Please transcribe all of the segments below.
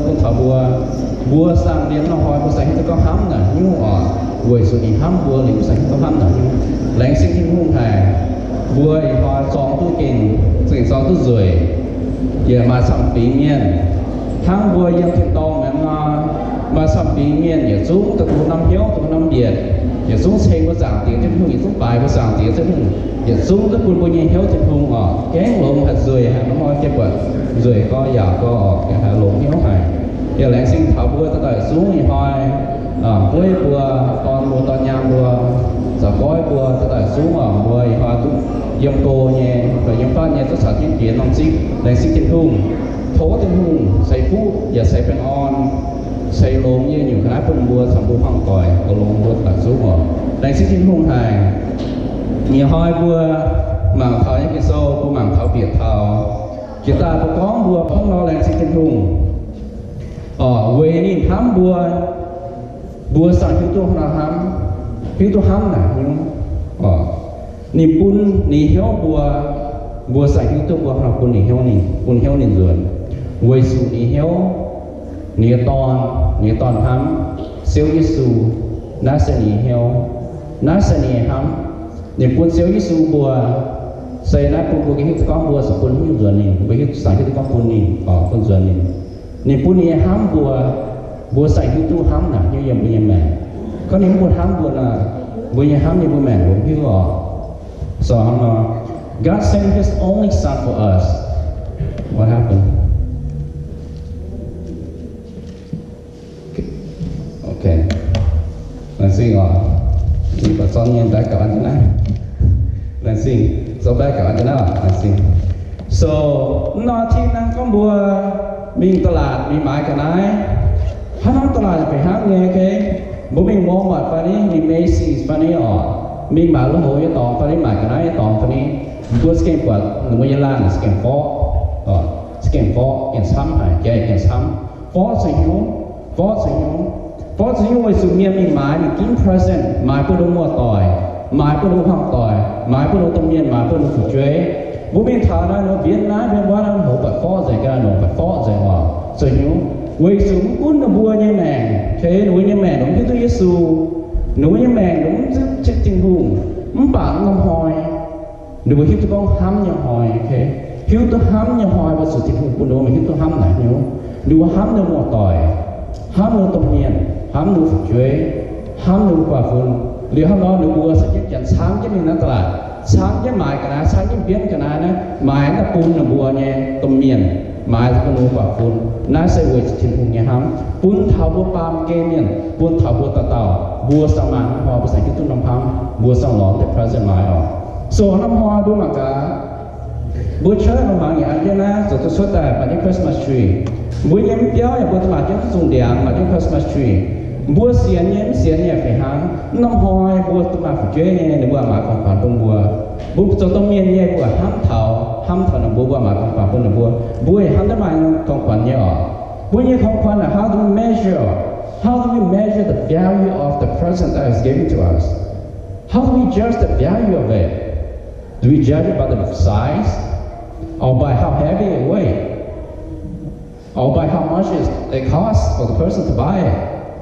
Bun taux mbuo, mbuo saangv dien norm hnoi mbuo saangv hiuv duqv gorngv hnamv naaic nyungc oc, weic zuqc ninh hnamv mbuo liuz mbuo saangv hiuv duqv hnamv naaic nyungc. Laengz zingh Tin-Hungh haic, mbuo ih hnoi zorng duqv gengh, zengc zorng duqv nzueic, yaac maaih camv-fingx mienh hnangv mbuo yiem tin-dorngh mi'aqv nor, maaih camv-fingx mienh yietc zungv da'gux norm hnyouv da'gux norm mbietc, yietc zungv ceng mbuo zaangc Diex Tin-Hungh, yietc zungv baaix mbuo zaangc Diex Tin-Hungh, yietc zungv duqv bun mbuo nyei hnyouv Tin-Hungh oc. Gaengh longx haic, nzueic haic, norm hnoi jienv buatc nzueic gorx yaac gorx oc, gengh haiz longx hnyouv haic. Yaac laengz zingh taux mbuo dauh dauh zungv ih hnoi, bueiv mbuo, dorn mbuo, dorn nyaam mbuo, zaux goiv mbuo dauh dauh zungv oc, mbuo ih hnoi duqv yiem go nyei, yiem fatv nyei, duqv caux jienv jiex norm zingv. Laengz zingh Tin-Hungh, tov Tin-Hungh ceix fuqv yaac ceix baengh orn, ceix longx nyei nyungc ga'naaiv bun mbuo caux mbuo hmuangv doic, longx mbuo dauh dauh zungv oc. Laengz zingh Tin-Hungh haic. Nyei hnoi mbuo mangc taux nyei Ging-Sou, mbuo mangc taux bieqc taux, jiex daaih mbuo gorngv mbuo hnangv nor laengz zingh Tin-Hungh oc, weic ninh hnamv mbuo, mbuo saangv hiuv duqv hnamv, hiuv duqv hnamv naaic nyungc oc. Ninh bun ninh hnyouv mbuo, mbuo saangv hiuv duqv mbuo hnangv bun ninh hnyouv ninh, bun hnyouv ninh nzuonx, weic zuqc ninh hnyouv ninh nyei Dorn, ninh nyei Dorn hnamv. Ziouv Yesu, naaiv se ninh nyei hnyouv, naaiv se ninh nyei hnamv. Ninh bun Ziouv Yesu mbuo, se naaiv bun mbuo gengh hiuv duqv gorngv mbuo zuqc bun hnyouv nzuonx ninh, mbuo hiuv, saangv hiuv duqv gorngv bun ninh, oc, bun nzuonx ninh. Ninh bun ninh nyei hnamv mbuo, mbuo saangv hiuv duqv hnamv naaic nyungc yiem mbuo nyei maengc. Gorngv ninh mv bun hnamv mbuo nor, mbuo nyei hnamv nyei mbuo maengc longx hiuv oc. So hnangv nor, God sent His only Son for us. What happened? Okay. Laengz zingh oc. Ninh baac zorn nyei, daaih gaux an jienv naaiv. Laengz zingh. Zoux baeqv gaux an jienv naaiv oc. Laengz zingh. So, mv norm tin naaiv gorngv mbuo mingh ตลาด mingh maaiz ga'naaiv. Hnangv norm ตลาด fih hnangv nyei, okay? Mbuo mingh Walmart fai ni, mingh Macy's fai ni oc, mingh maaiz lui-houx nyei dorngx fai ni, maaiz ga'naaiv nyei dorngx fai ni, mbuo za'gengh buatc ninh mbuo nyei laanh za'gengh forv, za'gengh forv, gengh camv haic, jai gengh camv. Forv ceix hnyouv, forv ceix hnyouv, forv ceix hnyouv weic zuqc mienh mingh maaiz ninh ginv present, maaiz bun ninh muoz-doic, maaiz bun ninh hmuangv-doic, maaiz bun ninh domh mienh, maaiz bun ninh fu'jueiv. Mbuo mingh taux naaiv, ninh mbuo mbienv naaiv mbienv wuov naaiv, houx buatc forv nzengc, ga'naaiv longc buatc forv nzengc oc. Ceix hnyouv weic zuqc mv gunv ninh mbuo nyei maengc, kei ninh mbuo nyei maengc longc hiuv duqv Yesu, ninh mbuo nyei maengc longc mv zipv Tin-Hungh, mv baac norm hnoi ninh mbuo hiuv duqv gorngv hnamv nyei hnoi, okay? Hiuv duqv hnamv nyei hnoi, weic zuqc Tin-Hungh bun ninh mbuo hiuv duqv hnamv naaic hnyouv. Ninh mbuo hnamv ninh muoz-doic, hnamv ninh domh mienh, hnamv ninh fu'jueiv, hnamv ninh guaax fun. Liuz hnangv nor ninh mbuo caux jienv janx camv jienv mingh naaiv ตลาด, camv jienv maaiz ga'naaiv, camv jienv mbienv ga'naaiv naaiv, maaiz daaih bun ninh mbuo nyei domh mienh, maaiz bun ninh mbuo guaax fun. Naaiv se weic zuqc Tin-Hungh nyei hnamv bun taux mbuo baamh gen mienh, bun taux mbuo dauh dauh. Mbuo saangv maaih norm hnoi mbuo saangv hiuv duqv norm hnamv, mbuo saangv lorz deix present maaiz oc. So norm hnoi mbuo mangc gaax, mbuo church lungh hmuangx yaac an jienv naaiv zoux duqv cuotv daaih maaih jienv Christmas tree. Mbuo nyei mv biauv yaac mbuo maaih jienv zungh ndiangx, maaih jienv Christmas tree. Mbuo sienx nyei mv sienx nyei fih hnangv. Norm hnoi mbuo duqv maaih fu'jueiv nyei, ninh mbuo maaiz ของขวัญ bun mbuo. Mbuo zoux domh mienh nyei mbuo hnamv taux, hnamv taux ninh mbuo, mbuo maaiz ของขวัญ bun ninh mbuo. Mbuo yaac hnamv daaih maaih ของขวัญ nyei oc. Mbuo nyei ของขวัญ naaic, how do we measure? How do we measure the value of the present that is given to us? How do we judge the value of it? Do we judge it by the size? Or by how heavy it weigh? Or by how much it, it costs for the person to buy it?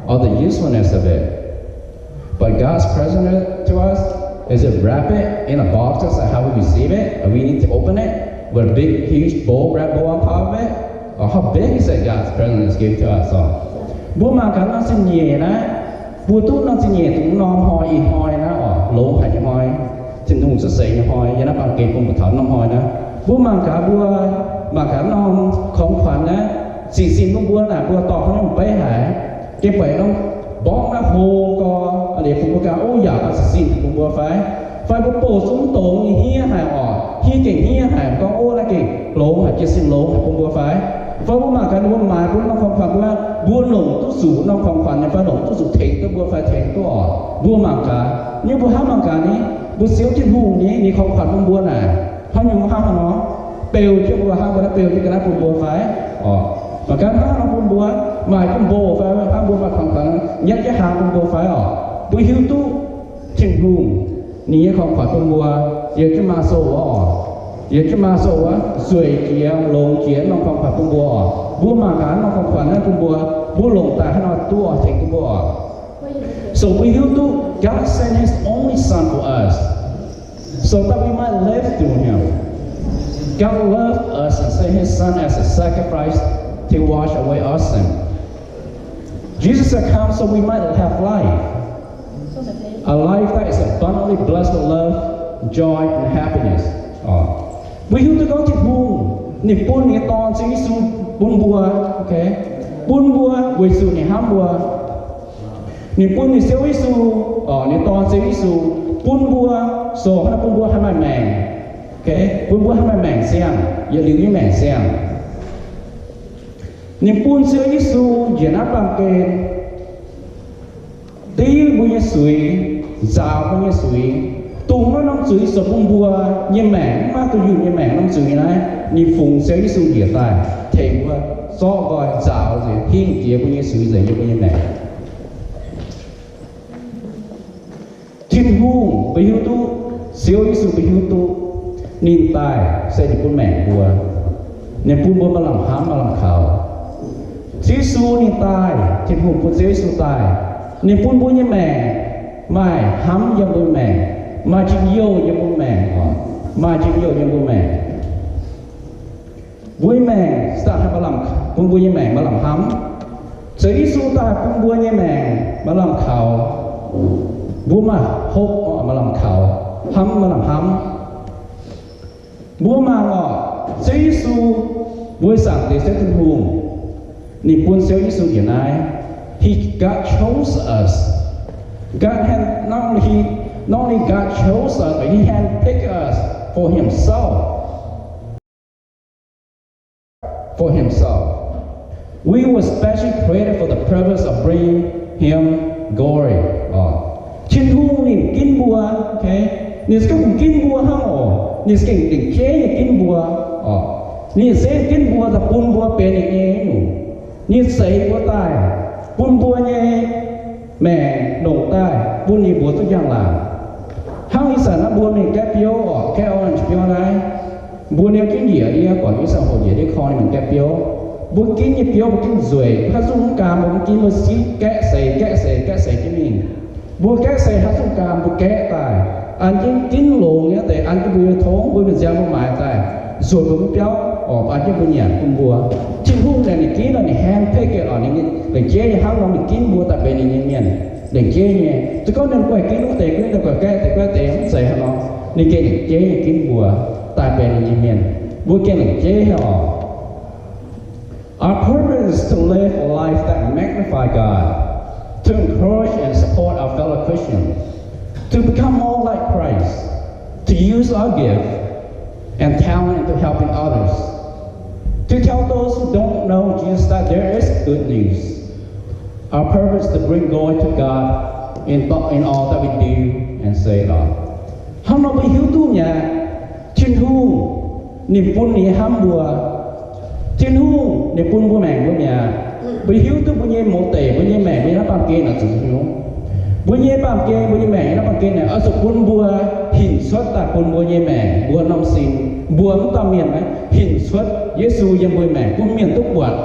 Or the usefulness of it? But God's present to us, is it wrapped in a box? That's how we receive it, and we need to open it with a big, huge bowl, red bowl on top of it? Or how big is it God's present is given to us? Oc, mbuo mangc gaax norm zingh nyeic naaiv, mbuo duqv norm zingh nyeic dongh norm hnoi ih hnoi naaiv oc, longx haic nyei hnoi, Tin-Hungh cuotv seix nyei hnoi, yiem naaiv baamh gen bun mbuo taux norm hnoi naaiv. Mbuo mangc gaax, mbuo mangc gaax norm ของขวัญ naaiv, zinh zinh bun mbuo naaic, mbuo dorh hnangv naaiv beiv haic, gengh buatc norm mborqv naaiv hlo gorx, liuz bun mbuo ganh, o, yaac gauh zinh zinh bun mbuo fai? Fai mbuo bouh zungv dongz nyei hniev haic oc, hniev gengh hniev haic, gorngv, o, naaiv gengh longx haic, jiez sin longx haic bun mbuo fai? Fai mbuo mangc gaax ninh mbuo maaiz bun norm ของขวัญ mbuo, mbuo longc duqv zuqc norm ของขวัญ nyei fai, longc duqv zuqc tengx duqv mbuo fai tengx duqv oc? Mbuo mangc gaax, nyei mbuo hnamv mangc gaax ni, mbuo Ziouv Tin-Hungh ni, ninh ของขวัญ bun mbuo naaic, hnangv nyungc hnangv nor, beu jienv mbuo, hnangv mbuo naaiv beu jienv ga'naaiv bun mbuo fai? Oc, mangc gaax hnangv nor bun mbuo, maaih jienv mbuo fai, hnangv mbuo maaih ของขวัญ nyatv jienv hlang bun mbuo fai oc? Mbuo hiuv duqv Tin-Hungh ninh nyei ของขวัญ bun mbuo, yiem jienv maa sou wuov oc, yiem jienv maa sou wuov, zueiz jiex longx jiex norm ของขวัญ bun mbuo oc. Mbuo mangc gaax norm khong kuanc naaiv bun mbuo, mbuo longc daaih haaix nor duqv oix tengx duqv mbuo oc. So mbuo hiuv duqv God sent His only Son for us, so that we might live through Him. God loved us and sent His Son as a sacrifice to wash away our sin. Jesus had come so we might have life, a life that is abundantly blessed with love, joy, and happiness. Mbuo hiuv duqv gorngv Tin-Hungh ninh bun ninh nyei Dorn Ziouv Yesu bun mbuo, bun mbuo weic zuqc ninh hnamv mbuo. Ninh bun ninh Ziouv Yesu, ninh Dorn Ziouv Yesu, bun mbuo, so hnangv bun mbuo haih maaih maengc, bun mbuo haih maaih maengc siang, yietc liuz nyei maengc siang. Ninh bun Ziouv Yesu njiec naaiv baamh gen, div mbuo nyei zuiz, nzaaux mbuo nyei zuiz, dongh naaiv norm zuiz zoux bun mbuo nyei maengc, maiv maaih duqv yunh nyei maengc norm zuiz naaiv, ninh fungx Ziouv Yesu njiec daaih tengx mbuo zorqv nqoi nzaaux nzengc, hingh jiex mbuo nyei zuiz nzengc yiem mbuo nyei maengc. Tin-Hungh mbuo hiuv duqv, Ziouv Yesu mbuo hiuv duqv, ninh daaih se ninh bun maengc mbuo. Ninh bun mbuo maaih lamh hnamv maaih lamh kaux. Ziouv Yesu ninh daaih, Tin-Hungh bun Ziouv Yesu daaih, ninh bun mbuo nyei maengc maaih hnamv yiem mbuo maengc, maaih njien-youh yiem mbuo maengc, maaih njien-youh yiem mbuo maengc. Mbuo nyei maengc se daaih haih maaih lamh, bun mbuo nyei maengc maaih lamh hnamv. Ziouv Yesu daaih bun mbuo nyei maengc maaih lamh kaux. Mbuo maaih hope, maaih lamh kaux, hnamv maaih lamh hnamv. Mbuo mangc oc, Ziouv Yesu, mbuo nyei Zaangc Diex Ziouv Tin-Hungh, ninh bun Ziouv Yesu njiec naaiv. He, God chose us. God had, not only he, not only God chose us, but he handpicked us for himself. For himself. We were specially created for the purpose of bringing him glory. Tin-Hungh ninh ginv mbuo, ninh se gorngv ginv mbuo hnangv oc. Ninh se gengh lengc jeiv nyei ginv mbuo oc. Ninh se ginv mbuo daaih bun mbuo benx ninh nyei nyungc. Ninh zeix mbuo daaih bun mbuo nyei maengc longc daaih bun ninh mbuox duqv njang-laangc. Hnangv ih zanc naaiv mbuo mingh gaeqv biouv oc, gaeqv orange biouv naaiv, mbuo niouv ginv njiec yie buatc ih zanc hoqc njiec ndiev korn mingh gaeqv biouv. Mbuo ginv nyei biouv mbuo ginv nzueic, haaix zungh mv gaam mbuo mv ginv, mbuo ginv gaeqv seix, gaeqv seix, gaeqv seix jienv mingh. Mbuo gaeqv seix haaix zungh gaam mbuo gaeqv daaih, an jienv ginv longx nyei deix, an jienv mbuo nyei tong, mbuo mienh nziaamv mbuo maaiz daaih, nzuonx mbuo mv biauv oc, an jienv mbuo nyanc bun mbuo. Tin-Hungh naaic ninh ginv nor ninh handpick oc, ninh lengc jeiv nyei hnangv nor ninh ginv mbuo daaih benx ninh nyei mienh. Lengc jeiv nyei, se gorngv ninh guaih ginv wuov deix, ginv daaih guaih gaeqv deix, guaih deix mv zeiz haaix nor, ninh gengh lengc jeiv nyei ginv mbuo daaih benx ninh nyei mienh. Mbuo gengh lengc jeiv haic oc. Our purpose is to live a life that magnify God, to encourage and support our fellow Christians, to become more like Christ, to use our gift and talent into helping others, to tell those who don't know Jesus that there is good news. Our purpose is to bring glory to God in, in all that we do and say, Lord. Hnangv nor mbuo hiuv duqv mi'aqv, Tin-Hungh ninh bun ninh nyei hnamv mbuo. Tin-Hungh ninh bun mbuo maengc mbuo mi'aqv. Mbuo hiuv duqv mbuo nyei mouz deic, mbuo nyei maengc, mbuo nyei naaiv baamh gen naaic zuqc hiuv. Mbuo nyei baamh gen, mbuo nyei maengc nyei naaiv baamh gen naaic oix zuqc bun mbuo hinc cuotv daaih bun mbuo nyei maengc, mbuo norm sin, mbuo mv dauh mienh naaiv hinc cuotv Yesu yiem mbuo maengc bun mienh duqv buatc.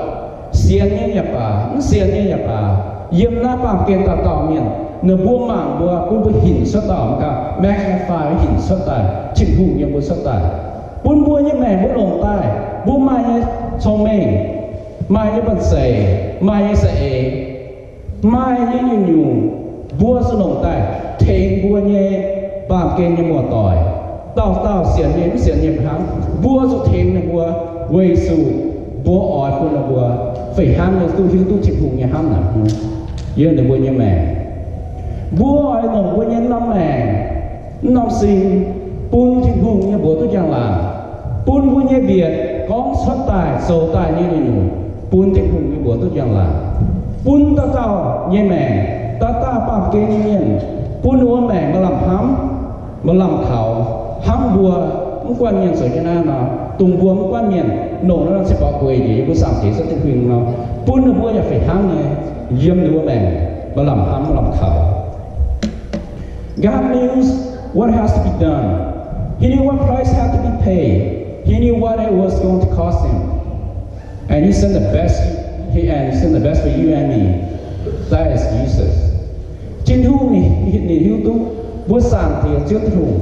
Sienx nyei yaac baac, mv sienx nyei yaac baac, yiem naaiv baamh gen dauh dauh mienh, ninh mbuo mangc mbuo, bun mbuo hinc cuotv daaih, magnify, hinc cuotv daaih, Tin-Hungh yiem mbuo cuotv daaih, bun mbuo nyei maengc mbuo longc daaih, mbuo maaih nyei cong-mengh, maaih nyei banh zeic, maaih nyei za'eix, maaih nyei nyungc-nyungc, mbuo zuqc longc daaih tengx mbuo nyei baamh gen nyei muoz-doic, dauh dauh sienx nyei mv sienx nyei hnangv, mbuo zuqc tengx ninh mbuo, weic zuqc mbuo oix bun ninh mbuo fih hnangv nyei duqv hiuv duqv Tin-Hungh nyei hnamv naaic yiem ninh mbuo nyei maengc. Mbuo oix longc mbuo nyei norm maengc, norm sin, bun Tin-Hungh nyei mbuox duqv njang-laangc, bun mbuo nyei mbietc gorngv cuotv daaih zoux daaih nyei nyungc-nyungc, bun Tin-Hungh nyei mbuox duqv njang-laangc, bun dauh dauh nyei maengc, dauh dauh baamh gen nyei mienh, bun ninh mbuo maengc maaih lamh hnamv, maaih lamh kaux hnangv mbuo mv guanh mienh zoux jienv naaiv nor, dongh mbuo mv guanh mienh longc naaiv norm ceix borqc gueic njiec yiem mbuo Zaangc Diex Ziouv Tin-Hungh nor, bun ninh mbuo yaac fih hnangv nyei yiem ninh mbuo maengc maaih lamh hnamv maaih lamh kaux. God knows what has to be done. He knew what price had to be paid. He knew what it was going to cost him. And he sent the best, he, and he sent the best for you and me. That is Jesus. Tin-Hungh ninh, ninh hiuv duqv, mbuo Zaangc Diex Ziouv Tin-Hungh,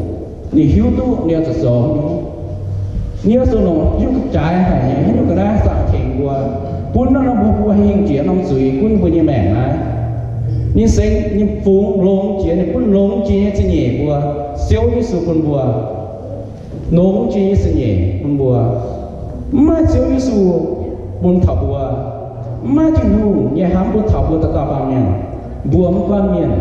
ninh hiuv duqv ninh oix zuqc zoux haaix nyungc. Ninh oix zuqc longc haaix nyungc jaaix haic nyei, haaix nyungc ga'naaiv zaangc tengx mbuo, bun norm norm mbuo, mbuo hingh jiex norm zuiz gunv mbuo nyei maengc naaiv. Ninh seix ninh fungx longx jiex, ninh bun longx jiex nyei zingh nyeic mbuo, Ziouv Yesu bun mbuo. Longx jiex nyei zingh nyeic bun mbuo. Mv maaih Ziouv Yesu bun taux mbuo, mv maaih Tin-Hungh nyei hnamv bun taux mbuo dauh dauh baamh mienh, mbuo mv guanh mienh,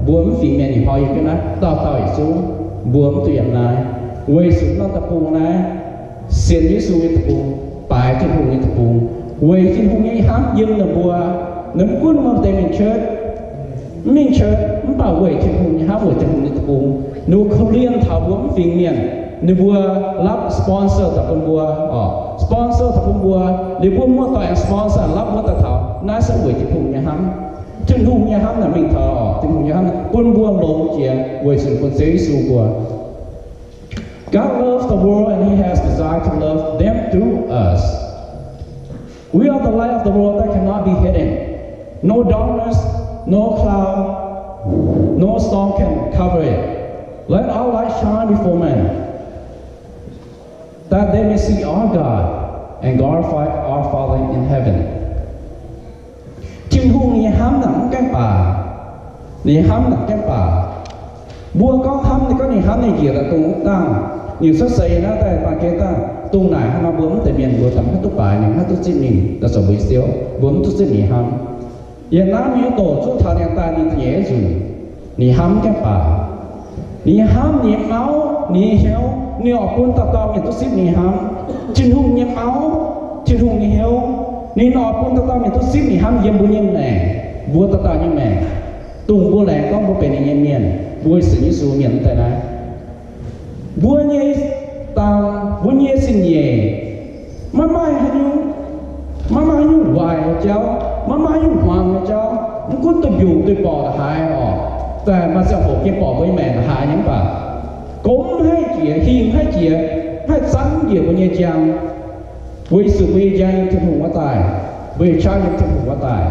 mbuo mv fingx mienh, ih hnoi yiem jienv naaiv dauh dauh yietc zungv, mbuo mv duqv yiem naaiv, weic zuqc norm deic-bung naaiv, sienx Yesu nyei deic-bung, baaix Tin-Hungh nyei deic-bung, weic Tin-Hungh nyei hnamv yiem ninh mbuo. Ninh mv gunv maaih deix mingh church, mv mingh church, mv baac weic Tin-Hungh nyei hnamv, weic Tin-Hungh nyei deic-bung, ninh mbuo korv-lienh taux mbuo mv fingx mienh, ninh mbuo rapv sponsor daaih bun mbuo, orqc, sponsor daaih bun mbuo, liuz mbuo muoz-doic aengx sponsor rapv mbuo daaih taux. Naaiv se weic Tin-Hungh nyei hnamv. Tin-Hungh nyei hnamv naaic mingh taux, orqc, Tin-Hungh nyei hnamv bun mbuo longx jiex weic zuqc bun Ziouv Yesu mbuo. God loves the world and he has desired to love them through us. We are the light of the world that cannot be hidden. No darkness, no cloud, no storm can cover it. Let our light shine before men, that they may see our God and glorify our Father in heaven. Tin-Hungh nyei hnamv naaic mv gaengh baac, ninh nyei hnamv naaic mv gaengh baac. Mbuo gorngv hnamv ninh, gorngv ninh hnamv ninh njiec daaih dongh wuov dangh, ninh cuotv seix naaiv daaih baamh gen daaih, dongh naaic hnangv nor mbuo mv deix mienh mbuo daaih mv haih duqv baaix ninh, mv haih duqv zipv ninh, daaih zoux mbuo nyei Ziouv, mbuo mv duqv zipv ninh hnamv. Yiem naaiv mingh doqc zuqc taux ninh daaih ninh nyei nzunc, ninh hnamv mv gaengh baac. Ninh nyei hnamv, ninh nyei mauv, ninh nyei hnyouv, ninh oix bun dauh dauh mienh duqv zipv ninh hnamv. Tin-Hungh nyei mauv, Tin-Hungh nyei hnyouv, ninh oix bun dauh dauh mienh duqv zipv ninh hnamv yiem mbuo nyei maengc, mbuo dauh dauh nyei maengc. Dongh mbuo laengz gorngv mbuo benx ninh nyei mienh, mbuo sienx Yesu mienh daaih naaiv, mbuo nyei dangh, mbuo nyei zingh nyeic, maiv maaih haaix nyungc, maiv maaih haaix nyungc waaic nyei jauv, maiv maaih haaix nyungc hmuangx nyei jauv, mv gunv duih mbiungc duih borqc la'haaix orqc, daaih maaih ziangh hoc gengh borqc mbuo nyei maengc la'haaix nyei mv baac, gomv haih jiex, hingh haih jiex, haih zanv njiec mbuo nyei njang. Weic zuqc mbuo nyei njang yiem Tin-Hungh wuov daaih, mbuo nyei qaqv yiem Tin-Hungh wuov daaih.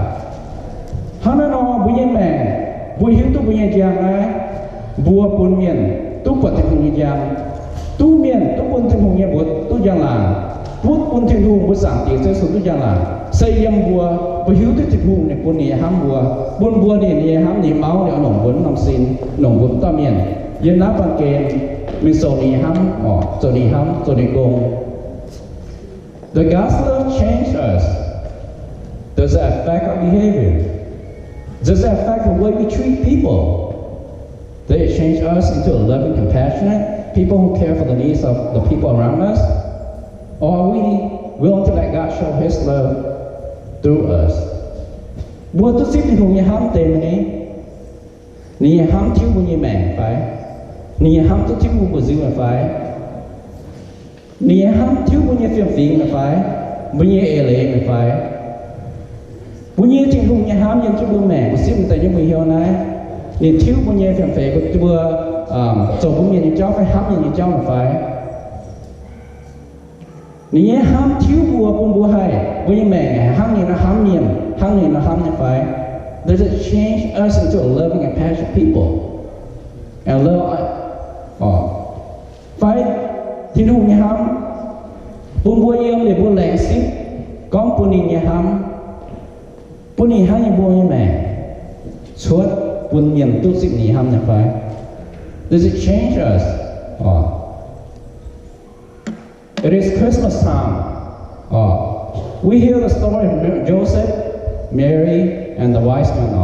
Hnangv naaiv nor, mbuo nyei maengc, mbuo hiuv duqv mbuo nyei njang naaiv, mbuo bun mienh duqv buatc Tin-Hungh nyei njang, duqv mienh, duqv bun Tin-Hungh nyei mbuox duqv njang-laangc, duqv bun Tin-Hungh mbuo Zaangc Diex Ziouv Yesu duqv njang-laangc, se yiem mbuo, mbuo hiuv duqv Tin-Hungh ninh bun ninh nyei hnamv mbuo, bun mbuo ninh nyei hnamv, ninh nyei mauv, ninh oix longc mbuo mv norm sin, longc mbuo mv dauh mienh yiem naaiv baamh gen mingh zoux ninh nyei hnamv, zoux ninh nyei hnamv, zoux ninh nyei gong. Does God's love change us? Does it affect our behavior? Does it affect the way we treat people? Does it change us into a loving, compassionate people who care for the needs of the people around us? Or are we willing to let God show His love through us? Mbuo duqv zipv Tin-Hungh nyei hnamv deix mv ni? Ninh nyei hnamv tiuv mbuo nyei maengc fai? Ninh nyei hnamv duqv tiuv mbuo mbu'nziu mi'aqv fai? Ninh nyei hnamv tiuv mbuo nyei fiem-fingx mi'aqv fai? Mbuo nyei eix leiz mi'aqv fai? Mbuo nyei Tin-Hungh nyei hnamv yiem jienv mbuo maengc, mbuo zipv daaih nyei mbuo hnyouv naaiv, ninh tiuv mbuo nyei fiem-fingx, mbuo zoux mbuo mienh nyei jauv fai hnamv mienh nyei jauv mi'aqv fai? Ninh nyei hnamv tiuv mbuo, bun mbuo haih, mbuo nyei maengc hnangv ninh nor hnamv mienh, hnangv ninh nor hnamv nyei fai? Does it change us into a loving and compassionate people? And love, fai Tin-Hungh nyei hnamv bun mbuo yiem liuz mbuo laengz zipv gorngv bun ninh nyei hnamv, bun ninh hnangv nyei mbuo nyei maengc cuotv bun mienh duqv zipv ninh hnamv nyei fai? Does it change us? It is Christmas time. We hear the story of Joseph, Mary, and the wise men.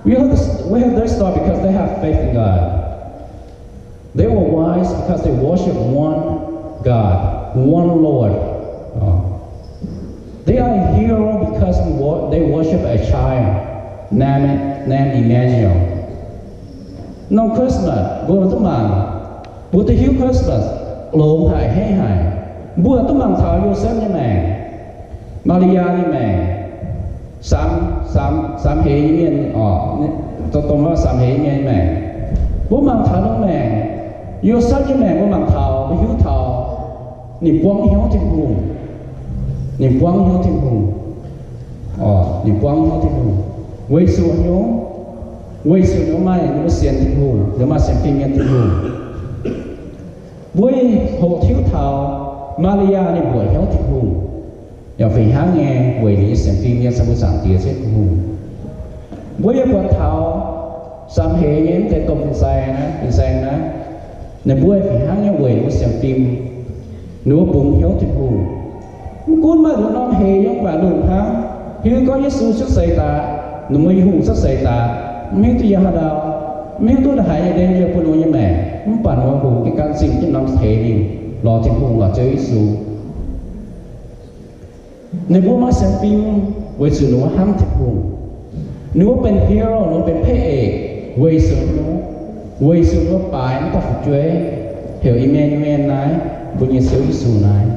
We have, this, we have their story because they have faith in God. They were wise because they worship one God, one Lord. They are a hero because we wor-, they worship a child named, named Emmanuel. Norm Christmas, mbuo duqv mangc, mbuo duqv hiuv Christmas longx haic, heiv haic. Mbuo duqv mangc taux Yosepv nyei maengc, Maa^li^yaa nyei maengc, samx, samx, samx hleix nyei mienh, dongh, dongh samx hleix nyei mienh maengc. Mbuo mangc taux ninh maengc, Yosepv nyei maengc mbuo mangc taux, mbuo hiuv taux ninh buangv hnyouv Tin-Hungh. Ninh buangv hnyouv Tin-Hungh. Orqc, ninh buangv hnyouv Tin-Hungh. Weic zuqc hnyouv, weic zuqc ninh maaih, ninh mbuo sienx Tin-Hungh, ninh maaih sienx fim nyei Tin-Hungh. Mbuo hoqc tiuv taux Maa^li^yaa ninh mbuoqc hnyouv Tin-Hungh, yaac fih hnangv nyei weic ninh nyei sienx fim nyei, se mbuo Zaangc Diex Ziouv Tin-Hungh. Mbuo yaac buatc taux samx heix nyei mv deix domh fin-saeng naaiv, fin-saeng naaiv, ninh mbuo fih hnangv nyei weic ninh mbuo sienx fim, ninh mbuo bungx hnyouv Tin-Hungh. Mv gunv maaih nduqc norm heix yiem gu'nguaaic lungh hnangv, hiuv gorngv Yesu cuotv seix daaih, ninh mbuo nyei hungh cuotv seix daaih, mv hiuv duqv yiem haaix ndau, mv hiuv duqv naaiv haaix nyungc deix yiem bun ninh mbuo nyei maengc, mv baac ninh mbuo hungx jienv gan zingh jienv norm heix mingh lorz Tin-Hungh, lorz Ziouv Yesu. Ninh mbuo maaih sienx fim weic zuqc ninh mbuo hnamv Tin-Hungh. Ninh mbuo benx hero, ninh mbuo benx พระเอก weic zuqc, weic zuqc ninh mbuo baaix wuov dauh fu'jueiv heuc Emanuel naaiv, mbuo nyei Ziouv Yesu naaiv.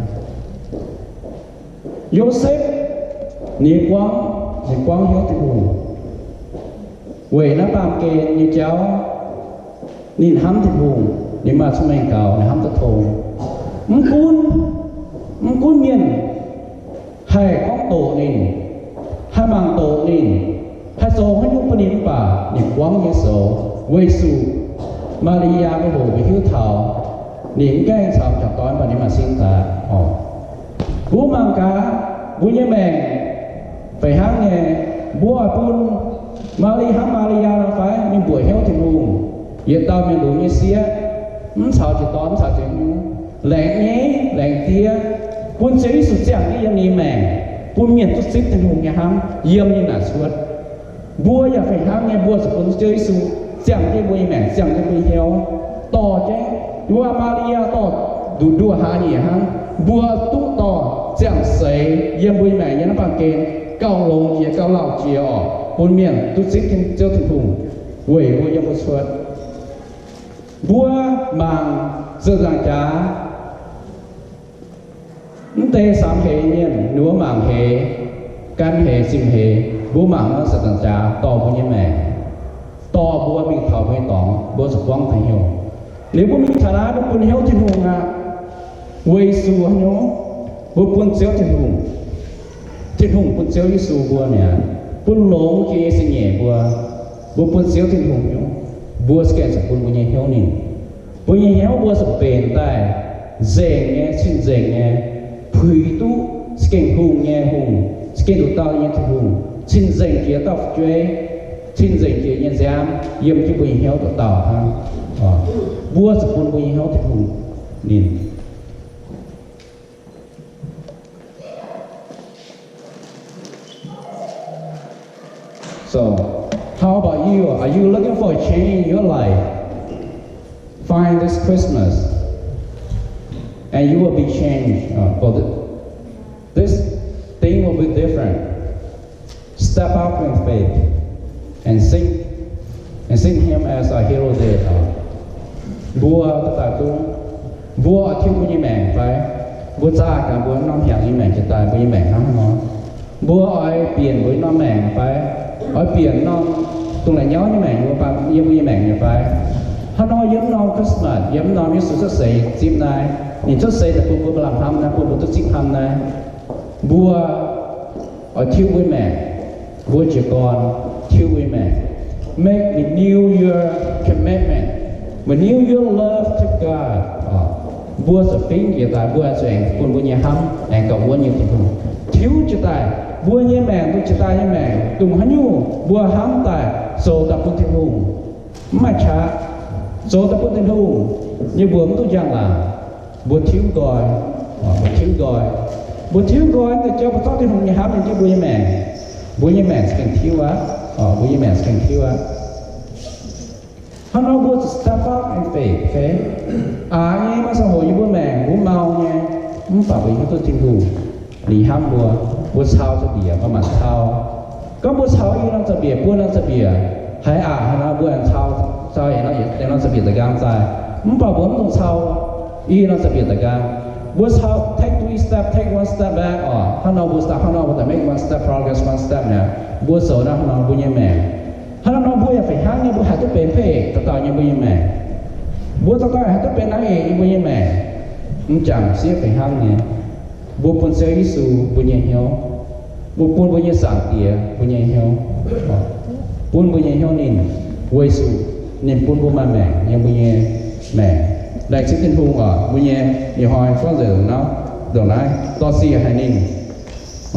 Yosepv, ninh buangv, ninh buangv hnyouv Tin-Hungh weic naaiv baamh gen nyei jauv. Ninh hnamv Tin-Hungh, ninh maaih cong-mengh gaux, ninh hnamv duqv tong. Mv gunv, mv gunv mienh haih gorngv doqc ninh, haih mangc doqc ninh, haih zoux haaix nyungc bun ninh mv baac ninh buangv nyei zoux, weic zuqc Maa^li^yaa mbuo hoqc mbuo hiuv taux ninh mv gaengh caux jangc doix, mv baac ninh maaih sin daaih oc. Mbuo mangc gaax mbuo nyei maengc fih hnangv nyei, mbuo oix bun Maa^li hnangv Maa^li^yaa nor fai? Ninh mbuoqc hnyouv Tin-Hungh, yietc dauh mienh lunx nyei sieqv, mv caux jiex dorn, mv caux jiex nyungc, laengz nyeiv laengz diev, bun Ziouv Yesu ziangh jienv yiem ninh maengc, bun mienh duqv zipv Tin-Hungh nyei hnamv yiem ninh naaic cuotv. Mbuo yaac fih hnangv nyei, mbuo zuqc bun Ziouv Yesu ziangh jienv mbuo nyei maengc, ziangh jienv mbuo nyei hnyouv, dorh jienv, wuov Maa^li^yaa dorh nduqc nduoh hlaax nyieqc hnangv, mbuo duqv dorh ziangh seix yiem mbuo nyei maengc, yiem naaiv baamh gen gauh longx jiex, gauh lauh jiex oc, bun mienh duqv zipv Ziouv Tin-Hungh weic mbuo yiem mbuo cuotv. Mbuo mangc ziepc nzaangc jaax, mv deix samx heix mienh, ninh mbuo mangc heix, gan heix, zimh heix, mbuo mangc nor ziepc nzaangc jaax dorh mbuo nyei maengc, dorh mbuo mingh taux mbuo nyei dorngx, mbuo zuqc buangv deix hnyouv. Liuz mbuo mingh taux naaiv, mbuo bun hnyouv Tin-Hungh aqv. Weic zuqc haaix nyungc? Mbuo bun Ziouv Tin-Hungh, Tin-Hungh bun Ziouv Yesu mbuo mi'aqv, bun longx jiex nyei sin nyeic mbuo. Mbuo bun Ziouv Tin-Hungh hnyouv, mbuo za'gengh zuqc bun mbuo nyei hnyouv ninh. Mbuo nyei hnyouv mbuo zuqc benx daaih nzengc nyei, cing-nzengc nyei, puix duqv za'gengh hungh nyei Hungh, za'gengh nduqc dauh nyei Tin-Hungh, cing-nzengc jiex dauh fu'jueiv, cing-nzengc jiex nyei nziaamv yiem jienv mbuo nyei hnyouv nduqc dauh hnangv. Mbuo zuqc bun mbuo nyei hnyouv Tin-Hungh ninh. So, how about you? Are you looking for a change in your life? Find this Christmas, and you will be changed. Uh, for the, this thing will be different. Step out in faith and seek, and seek Him as our hero today. Mbuo daaih zungv, mbuo oix tiuv mbuo nyei maengc fai? Mbuo zaah gaax mbuo norm hnyangx nyei maengc jiex daaih, mbuo nyei maengc hnangv haaix nor? Mbuo oix bieqc mbuo norm maengc fai? Oix bieqc norm dongh la'nyauv nyei maengc, mbuo baac yiem mbuo nyei maengc nyei fai? Hnangv nor yiem norm Christmas, yiem norm Yesu cuotv seix zipv naaiv, ninh cuotv seix daaih bun mbuo maaih lamh hnamv naaiv, bun mbuo duqv zipv hnamv naaiv. Mbuo oix tiuv mbuo maengc, mbuo jiez gorn tiuv mbuo maengc. Make, renew your commitment, renew your love to God. Mbuo zuqc fingx jiex daaih, mbuo zuqc aengx bun mbuo nyei hnamv aengx gauh wuonv nyei Tin-Hungh. Tiuv jiex daaih mbuo nyei maengc, mbuo jiex daaih nyei maengc, dongh haaix nyungc mbuo hnamv daaih zoux daaih bun Tin-Hungh, mv maaih qaqv, zoux daaih bun Tin-Hungh nyei mbuox mv duqv njang-laangc. Mbuo tiuv nqoi, mbuo tiuv nqoi, mbuo tiuv nqoi daaih jauv mbuo zorqv Tin-Hungh nyei hnamv yiem jienv mbuo nyei maengc. Mbuo nyei maengc za'gengh tiuv aqv. Mbuo nyei maengc za'gengh tiuv aqv. Hnangv nor mbuo zuqc step out in faith, okay? Aax nyei, maaih ziangh hoc yiem mbuo maengc mbuo mau nyei, mv baac mbuo hiuv duqv Tin-Hungh ninh hnamv mbuo. Mbuo cau za'biec, maaih maanc cau. Gorngv mbuo cau i norm za'biec, buo norm za'biec, haiz aac haaix nor mbuo aengx cau, cau i norm za'biec da'nqaang zaih. Mv baac mbuo mv dungx cau i norm za'biec da'nqaang. Mbuo cau take three step, take one step back oc. Hnangv nor mbuo start, hnangv nor mbuo daaih make one step progress, one step mi'aqv. Mbuo zoux naaiv hnangv nor mbuo nyei maengc. Hnangv nor mbuo yaac fih hnangv nyei, mbuo haih duqv benx พระเอก dauh dauh nyei mbuo nyei maengc. Mbuo dauh dauh haih duqv benx นางเอก nyei mbuo nyei maengc. Mv jangc sieqv fih hnangv nyei. Mbuo bun Ziouv Yesu mbuo nyei hnyouv, mbuo bun mbuo nyei Zaangc Diex mbuo nyei hnyouv, bun mbuo nyei hnyouv ninh, weic zuqc ninh bun mbuo maaih maengc nyei mbuo nyei maengc. Laengz zingh Tin-Hungh oc, mbuo nyei ih hnoi gorngv nzengc nzengc naaiv, dorh siec haic ninh.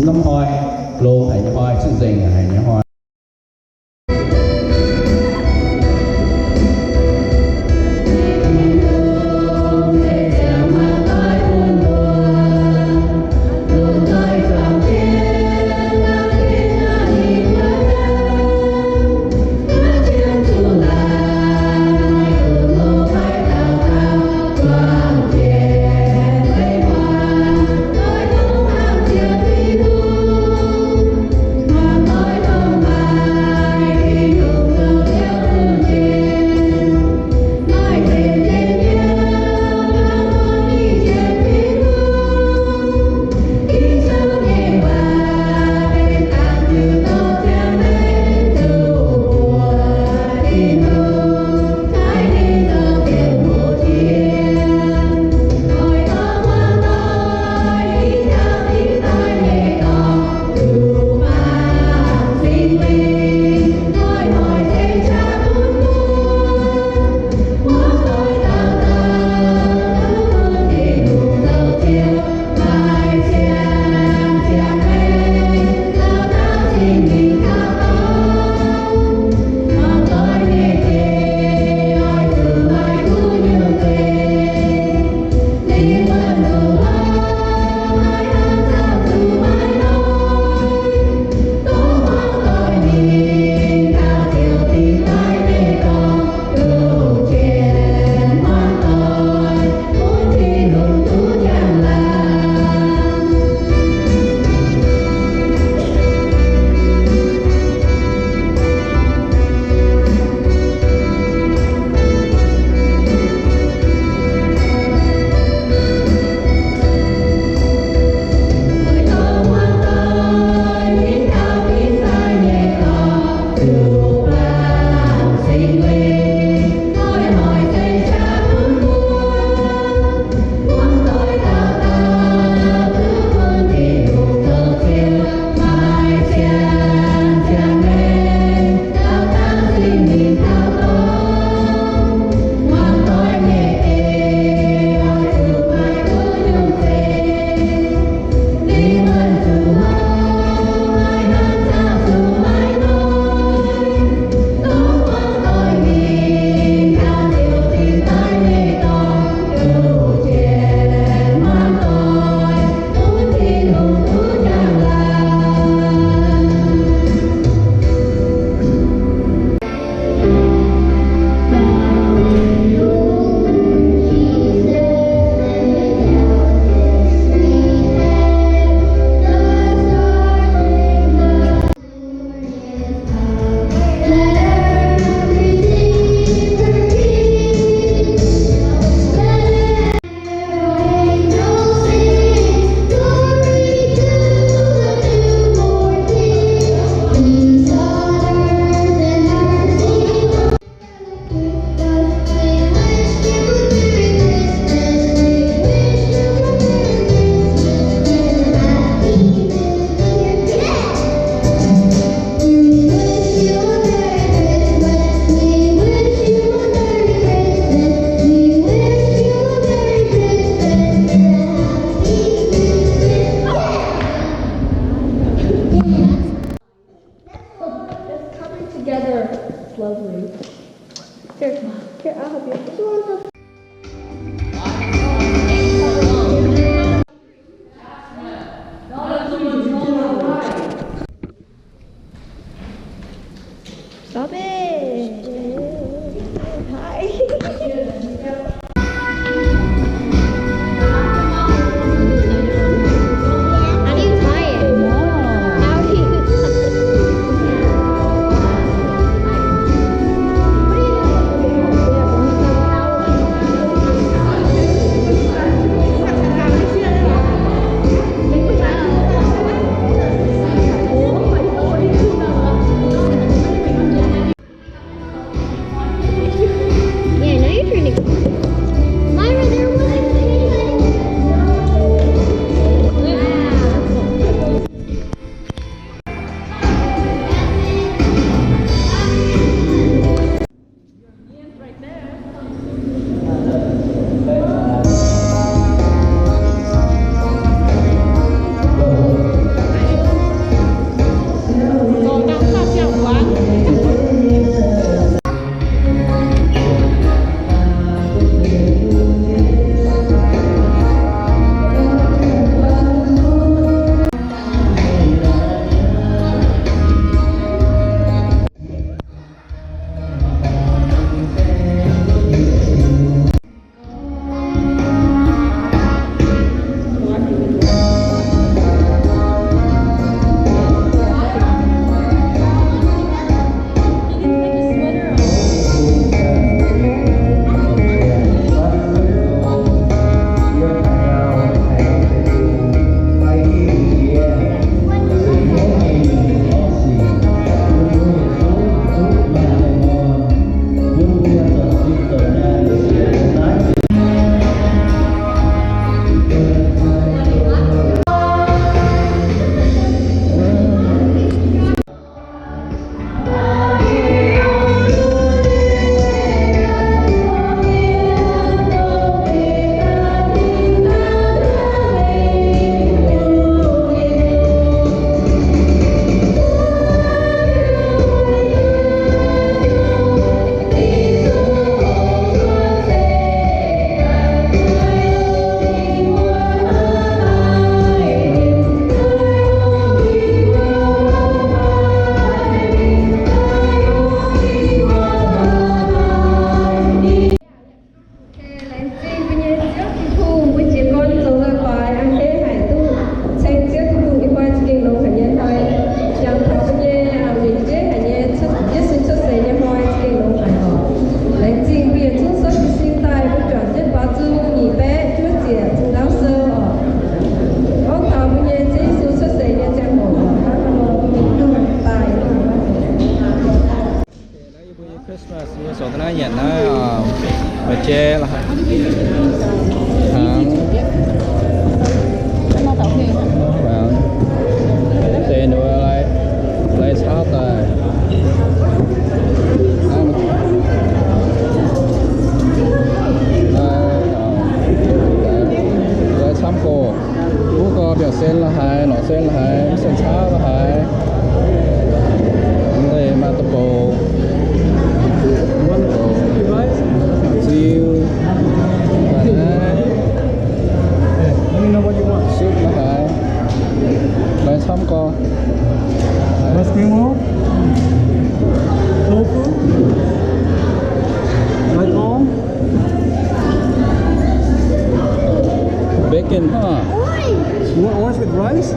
Norm hnoi, longx haic nyei hnoi, cing-nzengc haic nyei hnoi. It's coming together. It's lovely. Here, here, I'll help you. Come on, help. Stop it. Hi. How do you tie it? How do you Yeah, now you're trying to. Christmas yie zoux ga'naaiv nyanc naaiv, maaih jai la'haaix, hnaangx, hnaangx. Deix ninh lai, lai caauv daaih. Lai camv gorx. Wuov gau biauv-sen la'haaix, lorz-sen la'haaix, sen caauv la'haaix. Maaih deic-bouc, ziu, sup la'haaix. Lai camv gorx. Tofu. Bacon, huh? You want orange with rice?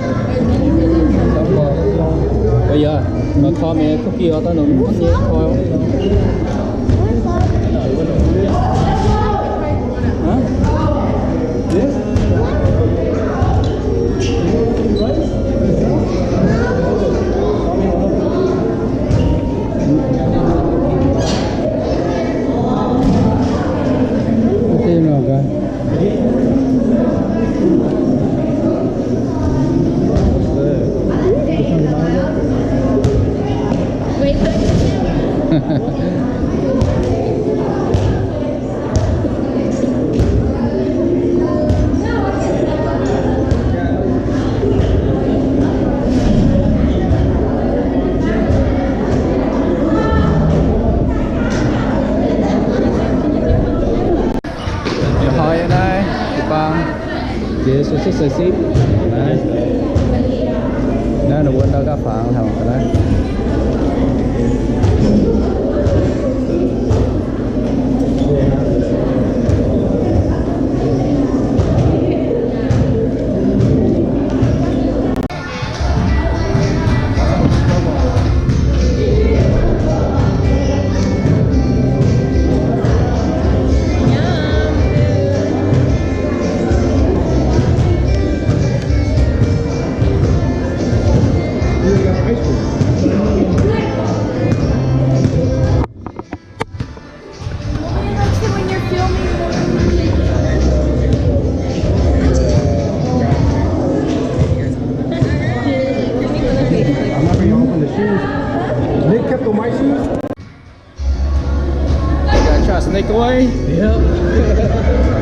Yaac, maaih korv mienh cookie oc, daaih nongc nyei korv. Huh? This? Ih hnoi naaiv jiu-baang jiex su sipv se sipv naaiv. Naaiv ninh mbuo ndau gaav fangx haic ga'naaiv. Nobody likes it when you're filming. I'm not gonna open the shoes. They kept on my shoes. You gotta trust Nick boy. Yep.